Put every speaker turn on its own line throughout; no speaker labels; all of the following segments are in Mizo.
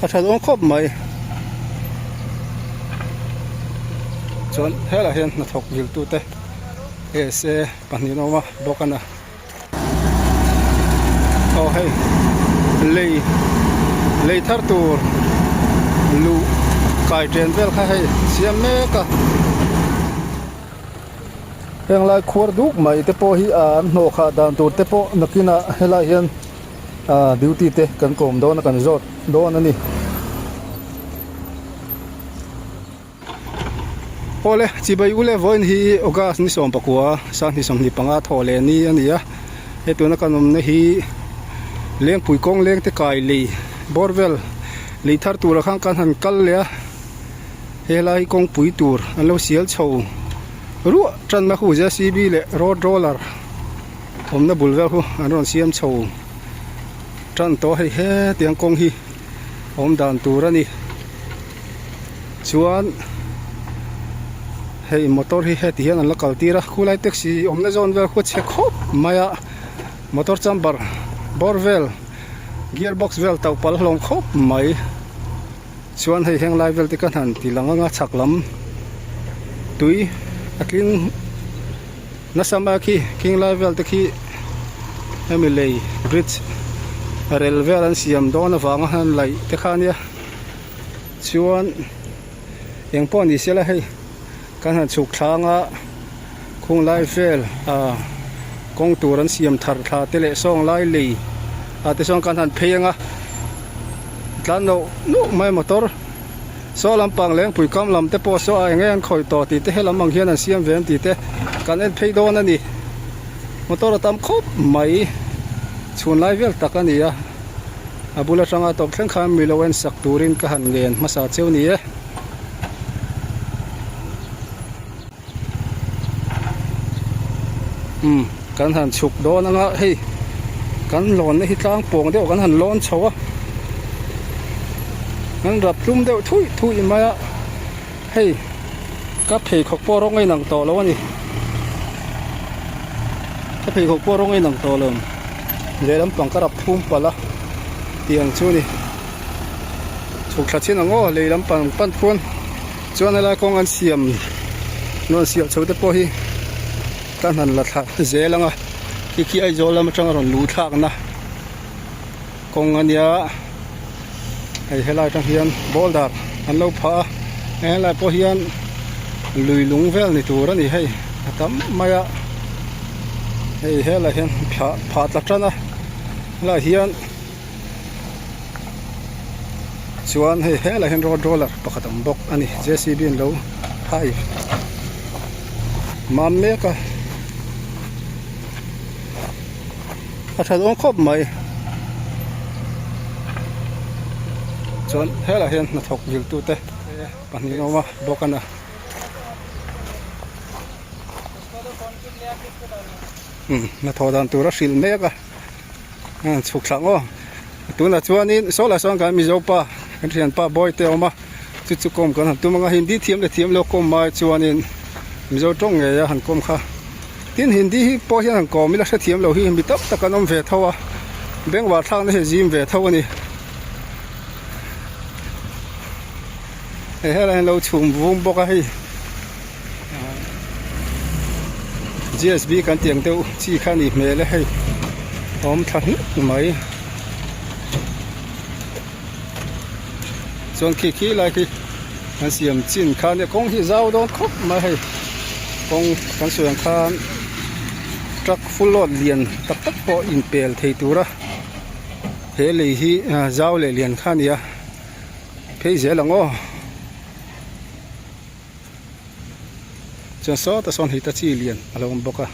A tha dawn khawp mai. Chuan helaiah hian hnathawk viltute ASA pahnih an awm a bawk a na. Aw hei lei lei thar tur luh kai chen vel kha hei siam mek a. Heng lai khuar duk mai te pawh hi an hnawh khah dan tur te pawh nakinah helai hian ah duty te kan kawm dawn a kan zawt dawn a ni. Awle chibai ule vawiin hi August ni 19 sanghnih 25 thawh leh ni a ni a he tuna kan awmna hi Lengpui kawng leng te kai lei bawr vel lei thar turah khan kan han kal leh a helai kawngpui tur an lo sial chho ruah tanna hu JCB leh road roller awmna bul vel khu an rawn siam chho tan tawh a hei hetiang kawng hi awm dan tur a ni. Chuan hei motor hi heti hian an la kal tir a khulai taxi awmna zawn vel khu a chhe khawp mai a motor chamber bawr vel gear box vel tauh palh hlawm khawp mai chuan hei heng lai vel te ka han ti lang anga chhak lam tui a tling nasa mai a khi khing lai vel te khi hemi lei bridge rel vel an siam dawn avanga han laih te kha ania. Chuan eng pawh ni sela hei kan han chhuk thlang a khung lai vel ah kawng tur an siam thar thla te leh sawng lai lei ah te chuan kan han phei ang a tlan loh nuh mai motor saw lampang lengpui kam lam te pawh saw a eng nge an khawih tawh tih te helam ang hian an siam ve an tih te kan en phei dawn a ni motor a tam khawp mai chhun lai vel tak a ni a. A bul atanga tawp thleng khan milo en sak turin ka han ngen hmasa cheu ni e. Umm kan han chhuk dawn anga hei kan lawnna hi tlang pawng deuh kan han lawn chho a kan rap tlum deuh thuih thuih mai a hei ka pheikhawk pawh rawng a inang tawh lo a ni ka pheikhawk pawh rawng a inang tawh lo. Lehlam pang ka rap phum palh a tiang chu ni chhuk thla chin ang aw lehlam pang pan khuan chuan helai kawng an siam nuan siam chho te pawh hi ka hnan la thla zel ang a khi khi Aizawl lam atanga rawn luh thlak na kawng a nia hei helai atang hian boulder an lo phah a helai pawh hian lui lung vel ni tur a ni hei a tam mai a hei helai hian phah phah tla tan a helai hian chuan hei helai hian road roller pakhat a awm bawk a ni J C B an lo phai mam mek a. A tha dawn khawp mai chuan helaiah hian hnathawk viltute pahnih an awm a bawk a na umm hnathawh dan tur a hrilh mek a chhuk thla ang aw tunah chuanin saw lah sawn kan mizo pa kan thianpa Bawite a awm a chu chu kawm kan han tum ang a hindi thiam leh thiam lo kawm mai chuanin mizo tawng ngei a han kawm kha. Tin Hindi hi pawh hian han kawm ila hrethiam lo hi mi tam tak an awm ve tho a, bengvar thlakna hi a zim ve tho a ni. Hei helai hian lo chhum vum bawk a hei GSB kan tih ang deuh chi kha a nih hmel e hei a awm thla hnup mai. Chuan khi khi lai khi an siam chin kha nia kawng hi zau dawn khawp mai hei kawng kan sawi ang khan truck full load lian tak tak pawh inpel thei tura he lei hi zau leh lian kha a ni a phei zel ang aw chuan sawtah sawn hitachi lian a lo awm bawk a.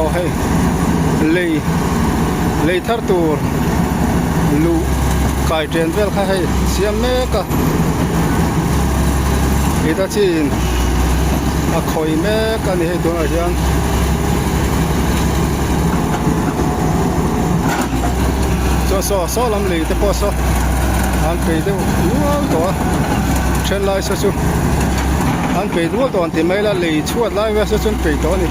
Aw hei lei lei thar tur luh kai chen vel kha hei siam mek a Hitachi in a khawi mek a ni hei tunah hian chuan saw saw lam lei te pawh saw an pei deuh nual tawh a then lai saw chu an pei nual tawh an ti mai la lei chhuat lai vel saw chu an pei tawh a ni.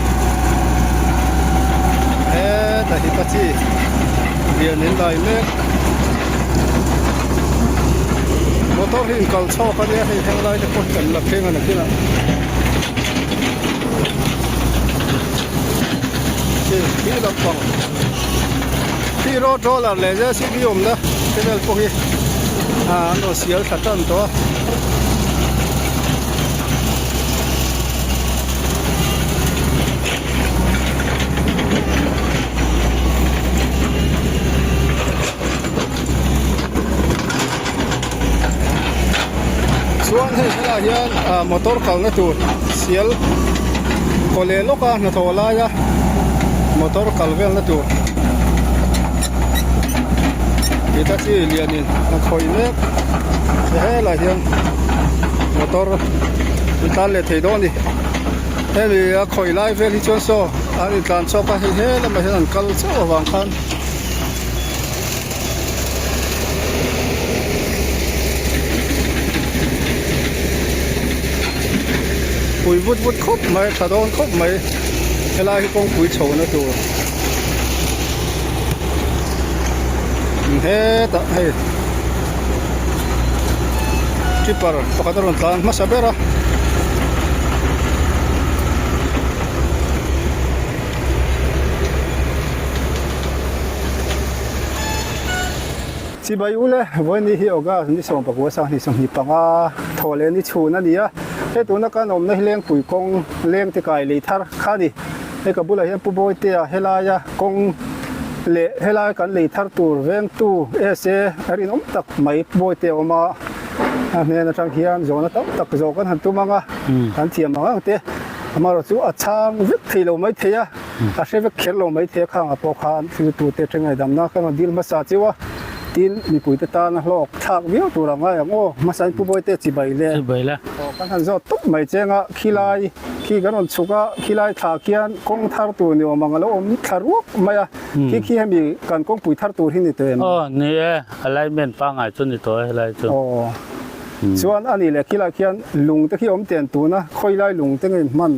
Hitachi lian in lai mek. Motor hi inkal chhawk a nia hei henglai te pawh hi kan la thleng a nakinah. Khi khi lampang khi road roller leh JCB awmna te vel pawh hi ah an rawn sial thla tan tawh a. Chuan hei helaiah hian ah motor kalna tur sial kaw leh lawk a hnathawh laia motor kal velna tur Hitachi lianin a khawih mek helaiah hian motor an tlan leh thei dawn a ni. Hemi a khawih lai vel hi chuan saw an intlan chhuak a hei he lamah hian an kal chauh avang khan pui vut vut khawp mai tha dawn khawp mai helai hi kawngpui chho na tur hetah hei tipper pakhat a rawn tlan hmasa ber a. Chibai ule vawiin hi August ni 19 sang 25 thaw leh ni chhun a ni a hei tuna kan awmna hi Lengpui kawng leng te kai lei thar kha a ni hei ka bulah hian Pu Bawitea helaia kawng leh helai kan lei thar tur vengtu SA a rinawm tak mai Pu Bawitea a awm a a hnen atang hian zawhna tam tak zawh kan han tum ang a kan thiam ang ang te amaherawhchu chu a chhang vek thei lo mai thei a a hre vek kher lo mai thei a khangah pawh khan thil tute thengaidamna kan rawn dil hmasa chiu a tin mipuite tana hlawk thlak viau tur a ngai ang aw hmasa in Pu Bawite chibai le
chibai le
aw kan han zawt tawp mai cheng a khilai khi kan rawn chhuk a khilai thla khian kawng thar tur ni awm ang a lo awm thla ruak mai a khi khi hemi kan kawngpui thar tur hi ni tawh em?
Aw ni e alignment pangngai chu ni tawh e helai chu.
Aw chuan a nih leh khilai khian lung te khi awm ten tun a khawilai lung te nge hman?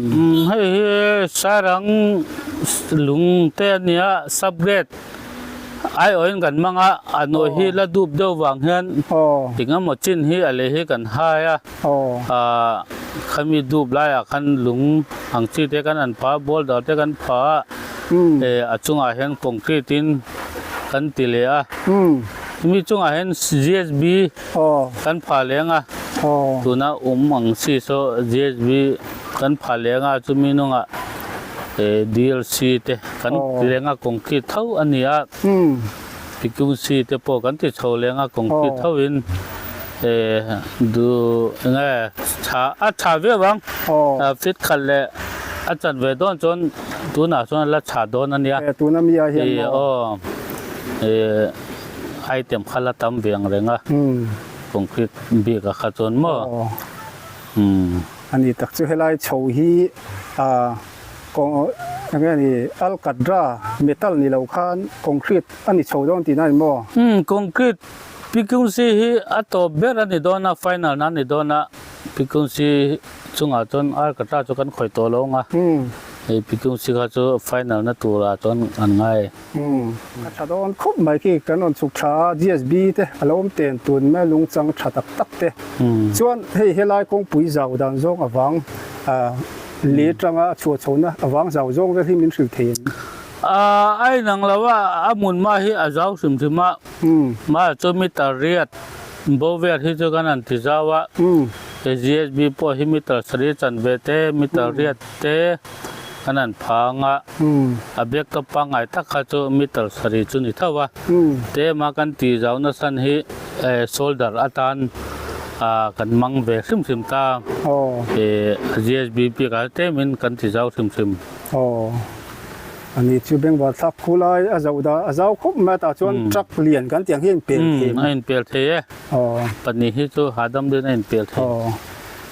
Hei hi Sairang lung te a nia subgrade aiawhin kan hmang a a nawi hi la dup deuh vang hian eng emaw chin hi a lei hi kan hai a ah khami dup laiah khan lung ang chi te kan an pha a boulder te kan pha a eh a chungah hian concrete in kan ti leh a mi chungah hian G_S_B kan pha leng a tuna awm ang chi saw G_S_B kan pha leng a chumi hnungah eh D_L_C te kan ti leng a concrete tho a ni a P_Q_C te pawh kan ti chho leng a concrete tho in eh duh eng nge tha a tha viau ang fit khat leh a chanve dawn chuan tunah chuan a la tha dawn a nia
eh
aw eh item kha la tam ve ang reng a concrete bik ah kha chuan maw umm.
A ni tak chu helai chho hi ah kawng eng nge ni alkatra metal ni lo khan concrete a ni chho dawn tihna a ni maw?
Umm concrete PQC hi a tawp ber a ni dawn a final na a ni dawn a PQC chungah chuan alkatra chu kan khawih tawh lo ang a hei PQC kha chu final na turah chuan an ngai.
Umm a tha dawn khawp mai khi kan rawn chhuk tha a GSB te a lo awm ten tun mai lungchang tha tak tak te chuan hei helai kawngpui zau dan zawng avang ah lei atanga a chhuah chhohna avang zau zawng vel hi min hrilh thei em?
Ah a inang lo a a hmun mah hi a zau hrim hrim a mah chu meter riat bo vel hi chu kan han ti zau a he GSB pawh hi meter sarih chanve te meter riat te An han phang a, a bag ka pangngai tak kha chu meter sarih chu ni tho a, tlema kan tih zau nasan hi shoulder atan kan hmang ve hrim hrim ta, GSB bik ah tlemin kan ti zau hrim hrim.
Aw, ani chu Bengal thlak khu lai a zauh dah a zau khawp mai a tah chuan truck lian kan tih ang hi a inpel thei.
A inpel thei e, pahnih hi chu hahdam deuhin a inpel thei.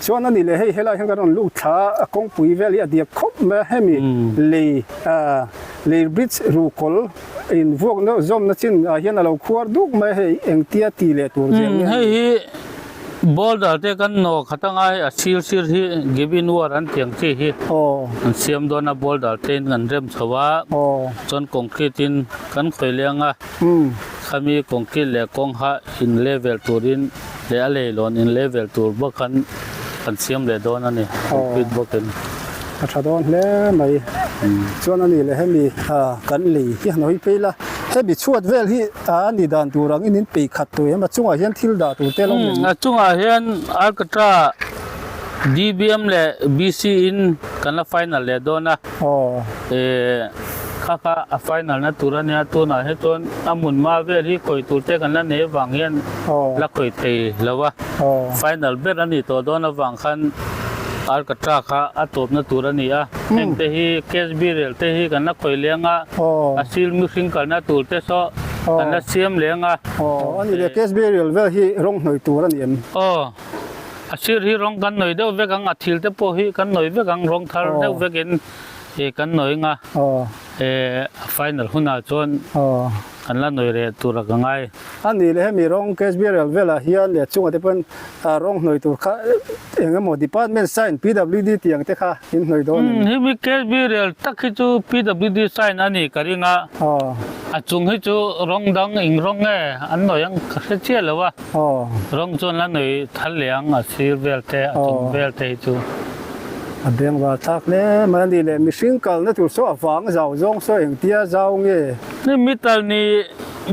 Chuan a ni leh hei helai hian kan rawn lut thla a, a kawngpui vel hi a diak khawp mai a, hemi lei ah lei bridge ruhkawl in vuak na zawmna chin ah hian a lo khuar duk mai a, hei engtia ti leh tur zel nge a ni.
Hei hi Boulder te kan nawh khat anga hei a sir sir hi give in war an tih ang chi hi an siam dawn a boulder te in kan rem chho a chuan concrete in kan khawih leh anga khami concrete leh kawng kha in level turin leh a leilawn in level tur bawk khan kan siam leh dawn a ni concrete bawkin.
A tha dawn hle mai chuan a ni leh hemi kan lei hi han hawi phei la hemi chhuat vel hi A ni dan tur angin in peih khat tawh em? A chungah hian thil dah tur te lo awm em?
A chungah hian Alcatra, DBM leh BC in kan la final leh dawn a. Kha kha a final na tur a nia, tunah hi chuan a hmun hma vel hi khawih tur te kan la nei avang hian la khawih thei lo a. Final ber a nih tawh dawn avang khan Alcatra kha a tawpna tur a ni a. Heng te hi cash burial te hi kan la khawih leng a. A sil mihring kalna tur te saw kan la siam leng a.
Aw, a ni le, cash burial vel hi rawng hnawih tur a ni em?
Aw, a sir hi rawng kan hnawih deuh vek ang, a thil te pawh hi kan hnawih vek ang, rawng thar deuh vekin kan hnawih ang a. A final hunah chuan kan la hnawih reh tur a ka ngai.
A ni le, hemi rawng cash burial velah hian leh chungah te pawhin rawng hnawih tur kha eng emaw department sign PWD tih ang te kha in hnawih dawn em?
Hemi cash burial tak hi chu PWD sign a nih ka ring a, a chung hi chu rawng dang eng rawng nge an hnawih ang ka hre chiah lo a, rawng chuan la hnawih thal leh ang a sir vel te a chung vel te hi chu.
A bengvar thlak hle mai a ni le, mihring kalna tur saw a vang zau zawng saw engtia zau nge?
Ni mital ni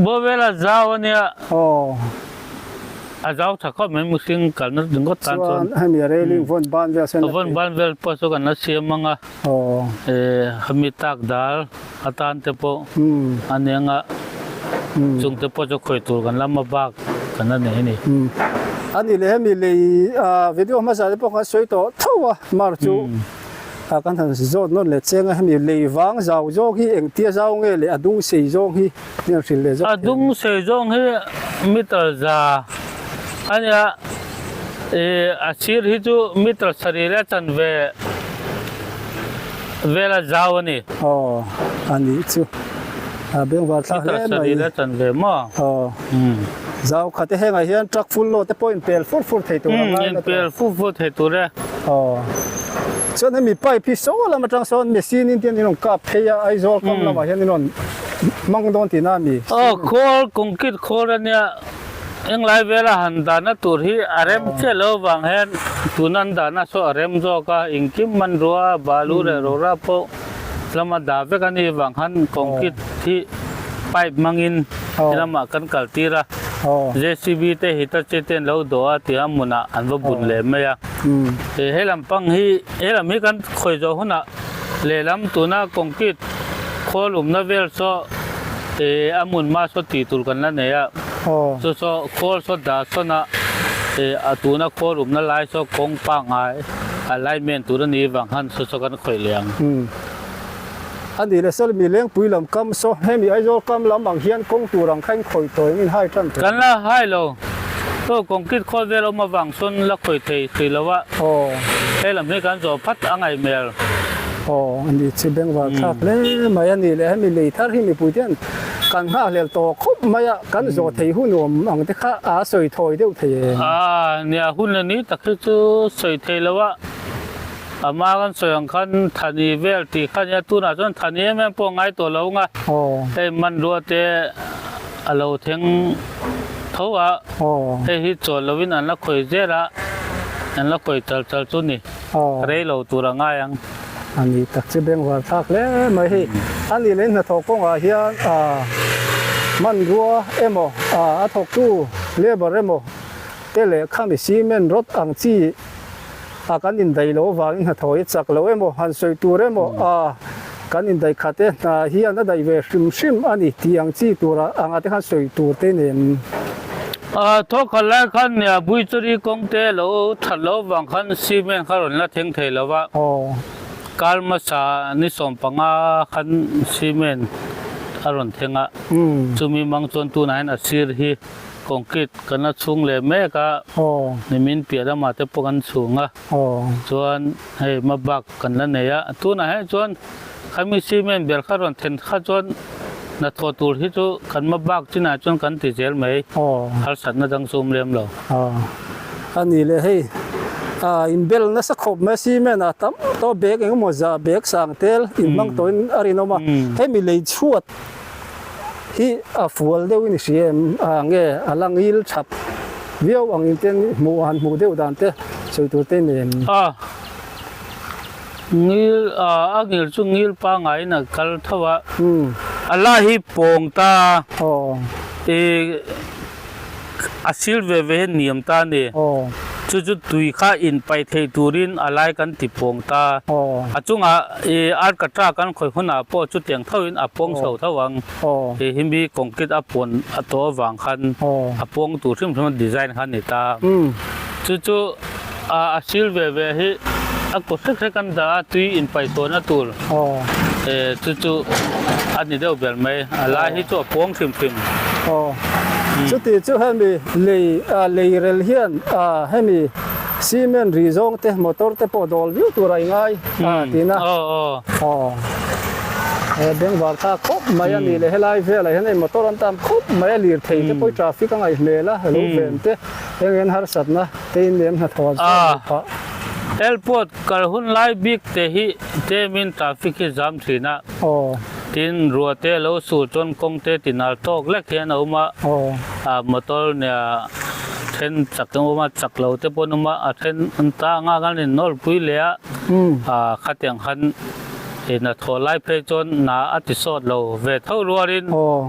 Bawvela zau a nia.
Aw.
A zau tha khawp mai mihring kalna ringawt tan chuan.
Chuan hemi railing vawn ban vel sawn.
Vawn ban vel pawh chu kan la siam ang a.
Aw.
Hemi tak dal atan te pawh a ni ang a. Chung te pawh chu khawi tur kan la hma bak kan la nei a ni.
A ni leh hemi lei video hmasa te pawh khan sawi tawh tho a mar chu. Kan han zawt nawn leh cheng a, hemi lei vang zau zawng hi engtia zau nge leh a dung sei zawng hi min han hrilh leh zawk
A dung sei zawng hi meter za a nia, ih a sir hi chu meter sarih leh chanve vela zau a ni.
Aw a nih chu, a bengvar thlak hle mai.
Meter sarih leh chanve maw?
Aw zau khat e, hengah hian truck full load te pawh inpel fur fur thei tur a ngai na
tur. Inpel fur fur thei tur e.
Aw. Chuan hemi pipe hi saw lam atang sawn machine in tian in rawn kap phei a, Aizawl kam lamah hian in rawn hmang dawn tihna a ni.
Aw, khawl, concrete khawl a nia, englai vela han dahna tur hi a rem chiah lo avang hian tuna an dahna saw a rem zawk a, engkim hmanrua, balu leh rora pawh lama dah vek a nih avang khan concrete hi pipe hmangin lamah kan kal tir a, JCB te Hitachi te an lo dawh a tih a hmunah an va bun leh mai a. He lam pang hi he lam hi kan khawi zawh hunah lehlam tuna concrete khawl awmna vel saw eh a hmun hma saw tih tur kan la nei a, chu saw khawl saw dah sawn a eh a tuna khawl awmna lai saw kawng pangngai alignment tur a nih vang khan saw saw kan khawih leh ang.
A nih leh sel mi lengpui lam kam saw hemi Aizawl kam lam ang hian kawng tur ang kha in khawih tawh eng in hai tan tawh.
Kan la hai lo. Chaw concrete khawl vel awm avang sawn la khawih thei hrih lo a.
Aw.
He lam hi kan zawh phat a ngaih hmel.
Aw, a ni chu bengvar thlak hle mai a ni leh hemi lei thar hi mipui te hian kan nghakhlel tawh khawp mai a, kan zawh thei hun awm ang te kha a sawi thawi deuh thei em?
Aa, nia hun leh ni tak hi chu sawi thei lo a. Ama kan sawi ang khan Thani vel tih kha nia tunah chuan Thani em em pawh ngai tawh lo ang a. Hei hmanrua te a lo thleng tho a, hei hi chawl lovin an la khawih zel a, an la khawih chal chal chu ni, rei lo tur a ngai ang.
A ni tak chu bengvar thlak hle mai hei. A nih leh hnathawh kawngah hian hmanrua emaw a thawktu labour emaw te leh khami cement rod ang chi a kan indaih loh avangin hnathawh hi chak lo emaw han sawi tur emaw a kan indaih khat e hna hian a daih ve hrim hrim a ni tih ang chi tura anga te khan sawi tur te nen.
A thaw khat lai khan nia Buichari kawng te lo that loh avang khan cement kha rawn la thleng thei lo va, kar hmasa ni 15 khan cement a rawn thleng a, chumi mang chuan tunah hian a sir hi Concrete kan la chhung leh mek a, nimin piah lamah te pawh kan chhung a, chuan hei hmabak kan la nei a, tunah hian chuan khami cement ber kha rawn then kha chuan hnathawh tur hi chu kan hmabak chinah chuan kan ti zel mai, harsatna dang chu awm lem lo.
A ni leh hei ah inbel nasa khawp mai a cement ah tam tawh bag eng emaw zah bag sang tel inhmang tawhin a rinawm a hemi lei chhuat hi a fual deuhin i hria em ah nge a la ngil thap viau ang in ten hmuh han hmuh deuh dan te sawi tur te nen.
A ngil ah a ngil chu ngil pangaiin a kal tho a a la hi pawng ta ih A sil ve ve hian niam ta a ni. Chu chu tui kha inpaih thei turin a lai kan ti pawng ta. A chungah i alkatra kan khawih hunah pawh chutiang thoin a pawng chho tho ang. Hei hi mi concrete a pawn a tawh avang khan a pawng tur hrim hrim a design kha a ni ta. Chu chu a sil ve ve hi a kaw hrek hrek an dah a tui inpaih chhuahna tur chu chu a ni deuh ber mai. A lai hi chu a pawng hrim hrim.
Chuti chu hemi lei lei rel hian hemi cement ri zawng te motor te pawh dawl viau tur a i ngai tihna. He bengvar thlak khawp mai a ni leh helai velah hian hei motor an tam khawp mai a lirthei te pawh hi traffic a ngaih hmel a lo ven te. Eng en harsatna te in lem hnathawh an sawi duh phah.
Airport kal hun lai bik te hi tlemin traffic hi zam thin a, tin ruah te lo sur chuan kawng te ti nal tawk lek hian a awm a, motor nia then chak an awm a, chak lo te pawh an awm a, a then an tang a kan innawl pui leh a, khatiang khan hnathawh lai phei chuan hna a ti sawt lo ve tho rualin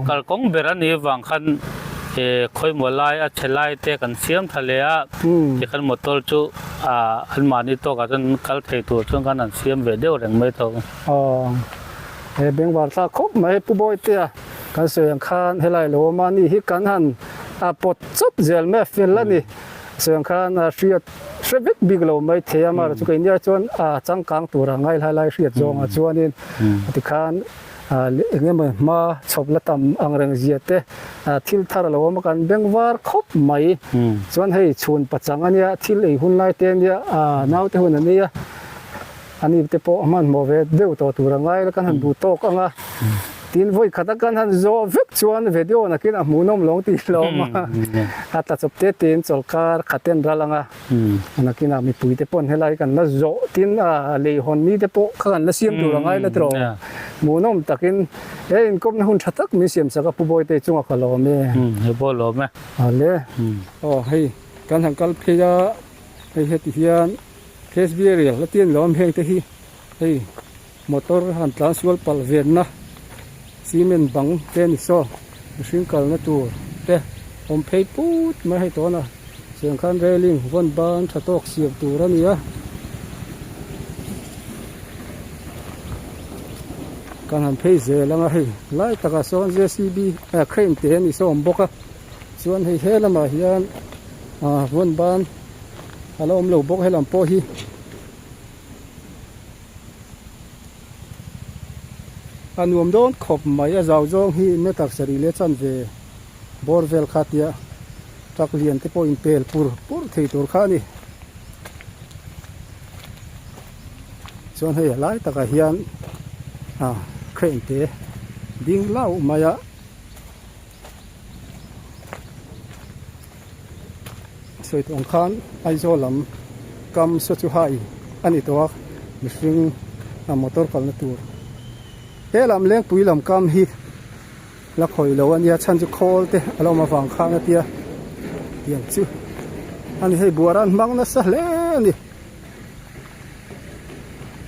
kalkawng ber a nih vang khan. He khawimaw lai a chhe lai te kan siam tha leh a, tikhan motor chu ah anmahni tawkah chuan kal thei tur chuan khan an siam ve deuh reng mai tho.
Aw, he bengvar thlak khawp mai Pu Bawitea kan sawi ang khan helai lo awm a ni hi kan han a pawt chawp zel mai a fel a ni. Sawi ang khan a hriat hre vek bik lo mai thei a, amaherawhchu chu keini ah chuan a changkang tura ngai lai lai hriat zawngah chuanin tikhan Eng emaw hma chhawp la tam ang reng zia te thil thar a lo awm a kan beng var khawp mai. Chuan hei chhun pachang a nia, thil ei hun lai te a nia, naute hun a nia, a ni te pawh hmanhmawh ve deuh tawh tur a ngai la kan han duh tawk ang a. Tin vawi khat a kan han zawh vek chuan video nakin a hmuhnawm lawng tih hlawm a, a tla chawp te tein chawlhkar khat en ral ang a. Nakinah mipui te pawn helai kan la zawh tin a lei hawn mi te pawh kha kan la siam tur a ngai la tiraw. Hmuhnawm takin he inkawpna hun tha tak min siam sak a Pu Bawite chunga ka lawm e.
He pawh lawm e.
Ale. Aw hei kan han kal phei a hei heti hian KSB area la tian lawm heng te hi hei motor han tlan sual palh venna cement bang te a ni saw mihring kalna tur te awm phei put mai hei tawna cheng khan railing vawn ban tha tawk siam tur a ni a kan han phei zel ang a hei lai takah sawn J C B ah crane te a ni saw awm bawk a chuan hei he lamah hian ah vawn ban a la awm lo bawk helam pawh hi. A nuam dawn khawp mai a zau zawng hi meter sarih leh chanve bawr vel kha tia truck lian te pawh in pel pur pur thei tur kha a ni. Chuan hei a lai takah hian ah crane te ding lau mai a. Sawi tawh ang khan Aizawl lam kam saw chu hai a ni tawh a mihring a motor kalna tur he lam lengpui lam kam hi la khawi lo a nia chhan chu khawl te a lo awm avang khan a tia tiang chu a ni hei buara an hmang nasa hle a ni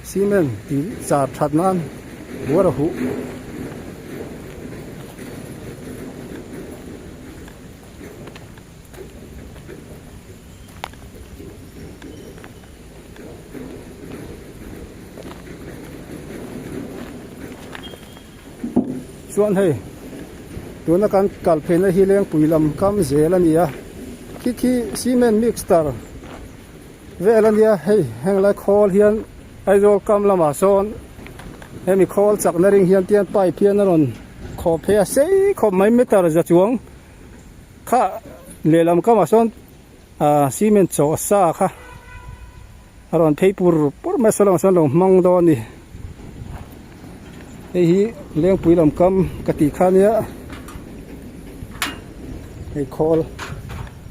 cement tih char that nan buara huh. Chuan hei tuna kan kal pheina hi lengpui lam kam zel a ni a khi khi cement mixture vel a nia hei henglai khawl hian Aizawl kam lamah sawn hemi khawl chakna ring hian tian pipe hian a rawn khawh phei a sei khawp mai meter za chuang kha lehlam kamah sawn ah cement chawh sa kha a rawn phei pur pur mai a saw lamah sawn a lo hmang dawn a ni hei hi lengpui lam kam ka tih kha nia hei khawl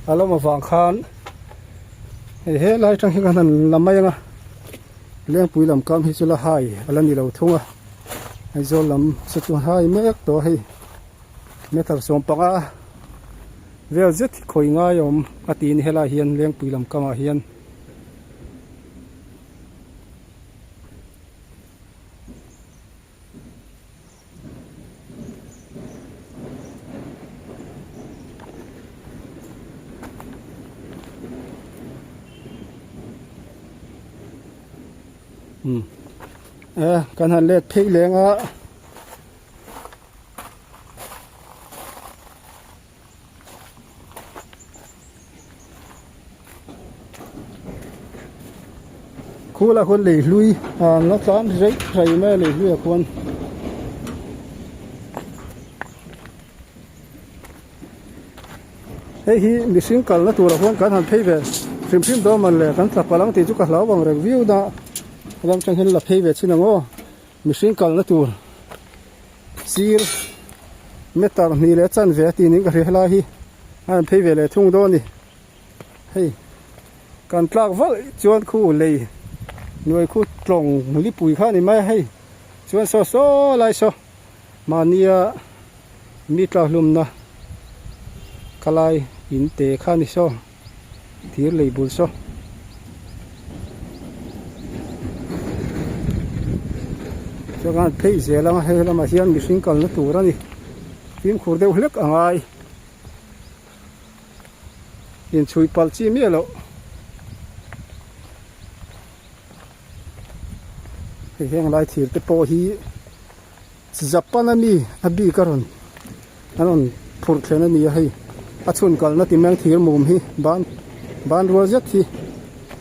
a lawm avang khan. Hei helai atang hi kan han la mai anga Lengpui lam kam hi chu la hai a la ni lo thung a Aizawl lam se chu hai mek tawh a hei meter 15 vel zet hi khawi ngai a awm a tiin helai hian Lengpui lam kamah hian. Um e kan han let phei leng a. Khula khuan lei hlui an la tlan reih rei mai a lei hluiah khuan. Hei hi mihring kalna turah khuan kan han phei ve hrim hrim dawn man le kan tla palh ang tih chu ka hlau vang reng viau na lam atang hian la phei ve chin ang aw mihring kalna tur. Sir meter hnih leh chanve a tih niin ka hria helai hi a rawn phei ve leh thung dawn a ni hei kan tlak valh chuan khu lei hnuai khu tlawng lipui kha a ni mai a hei chuan saw saw lai saw mahnia mi tla hlumna khalai in te kha a ni saw. Thir lei bul saw. Chuan phei zel anga hei lamah hian mihring kalna tur a ni. Fimkhur deuh hlek a ngai. Inchhui palh chi miah loh. Hei heng lai thir te pawh hi Japan a mi a bik a rawn a rawn phurh thlen a ni a hei a chhun kalna ti meng thir mum hi ban ban rual zet hi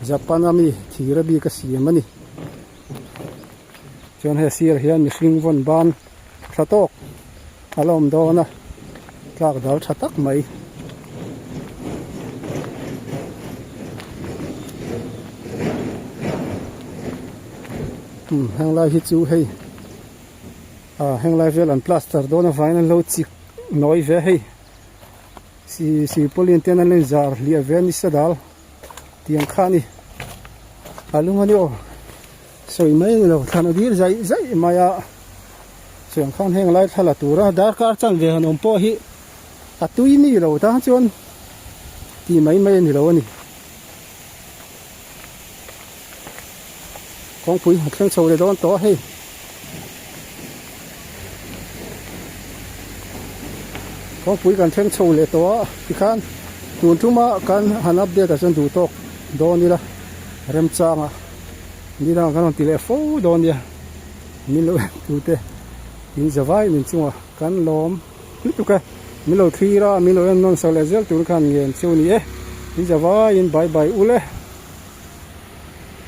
Japan a mi thir a bik a siam a ni chuan hei a sirah hian mihring vawn ban tha tawk a la awm dawn a tlak dal tha tak mai. Umm heng lai hi chu hei ah heng lai vel an plaster dawn avangin an lo chik nawi ve a hei si silpauline te an lo inzar hliah ve a ni sa dal tiang kha a ni a lung a ni aw sawi mai a ni lo thlan a dir zaih zaih mai a chuan khan heng lai thla la tura darkar chanve han awm pawh hi a tui mi lo tan chuan tih mai mai a ni lo a ni. Kawngpui a thleng chho leh dawn tawh a hei. Kawngpui kan thleng chho leh tawh a tikhan tun tuma kan han update ah chuan duh tawk dawn ila remchang a nidang kan rawn ti leh fo dawn nia min lo en tute in zavai min chungah kan lawm lutuk e min lo thlir a min lo en nawn sak leh zel tur khan ngen chu ni e in zavaiin bye bye ule.